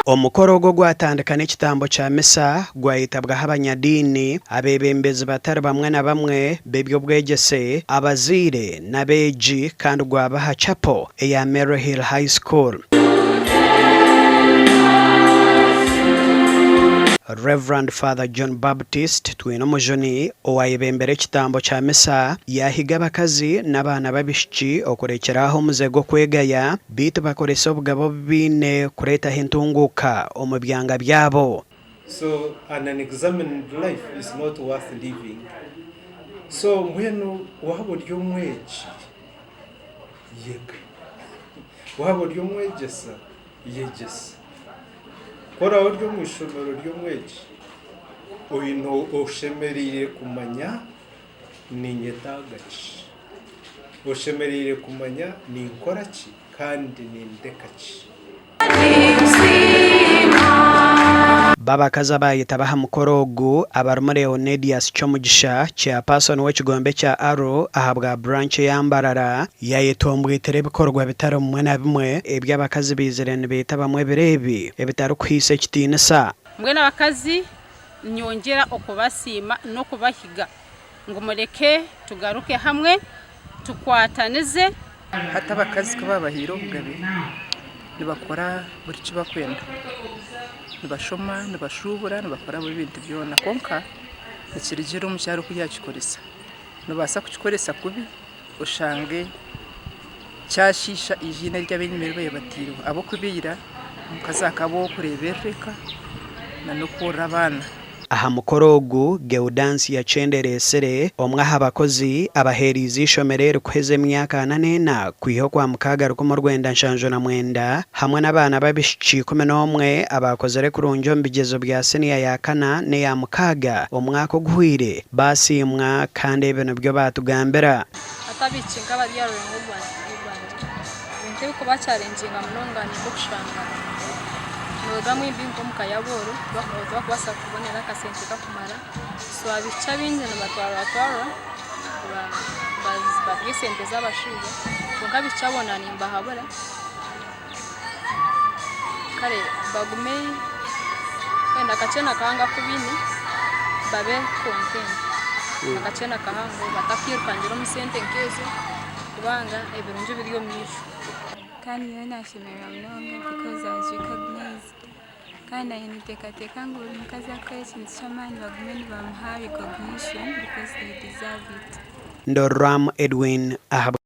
Omukoro ogu ogwatandika n'ekitambo kya misa gwayetabwaho abanyadiini, abeebembezi batari bamwe na bamwe b'eby'obwegyese, abazaire n'abeegi kandi gwaba aha chapel eya Maryhill High School. Rev. Father John Baptist Twinomujuni owayebembera ekitambo kya misa yaahiga abakazi n'abaana b'abaishiki okurekyera aho omuze gw'okwegaya beitu bakorese obugabe obu baine kureetaho entunguuka omu byanga byabo. So an unexamined life is not worth living. So mbwenu waaba ori omwegi, yega. Waaba ori omwegyesa, yegyesa. Ku oraabe ori omu ishomero ry'omwegi, oine oshemereire kumanya ninyetaaga ki, oshemereire kumanya ninkora ki kandi nindeka ki. Bo abakazi abaayetaba aha mukoro ogu abarimu Leonedius Kyomugisha, Chairperson w'ekigombe kya Aruu ahabwa branch eya Mbarara, Yaayetombwitira ebikorwa bitari bimwe na bimwe ebi abakazi baizire nibeetabamu ebiro ebi ebitarikuhaisa ekitiinisa. Mbwenu abakazi nyongyera okubasiima n'okubahiga ngu mureke tugaruke hamwe tukwatanize. Hati abakazi ku baabahaire obugabe nibakora buri ki barikwenda. Nibashoma, nibashuubura, nibakora buri bintu byona kwonka nikirugiirira omukyara oku yaakikoresa. Noobaasa kukikoresa kubi oshange kyashiisha eiziina eri ab'enyima eri baabaire bataireho ahabw'okuba ira omukazi akaba ow'okureeberera eka n'okworora abaana. Aha mukoro ogu, Gaudansia Kyenderesire, omwe aha bakozi abaheereize eishomero eri kuheza emyaka ana n'ena kwiha Okwamukaaga 1979 hamwe n'abaana b'abaishiki 11 abaakozire kurungi omu bigyezo bya siniya ya kana n'eya mukaaga omwaka oguhweire baasiimwa kandi ebi nibyo baatugambira. Hati abaishiki nk'abari aha rurengo rwangye, ebintu ebirikubakyarengyinga munonga nink'okushanga nooruga maybe nk'omu ka y'abooro tibakubaasa kukubonera akasente kakumara, so abaishiki abaingi nibatwarwatwarwa barya esente z'abashaija kwonka abaishiki abo naaba nimbahabura kare bagume wenda akakye na kahango aku baine babe content akakye na kahango batakairukangira omu sente nk'ezo kubanga ebirungi biri omu maisho. Kandi nyowe nashemererwa munonga because I was recognized kandi nanye ninteekateeka ngu buri mukazi arikukora ekintu ky'amaani bagume nibamuha recognition because they deserve it. Ndorwamu Edwin ahabwa.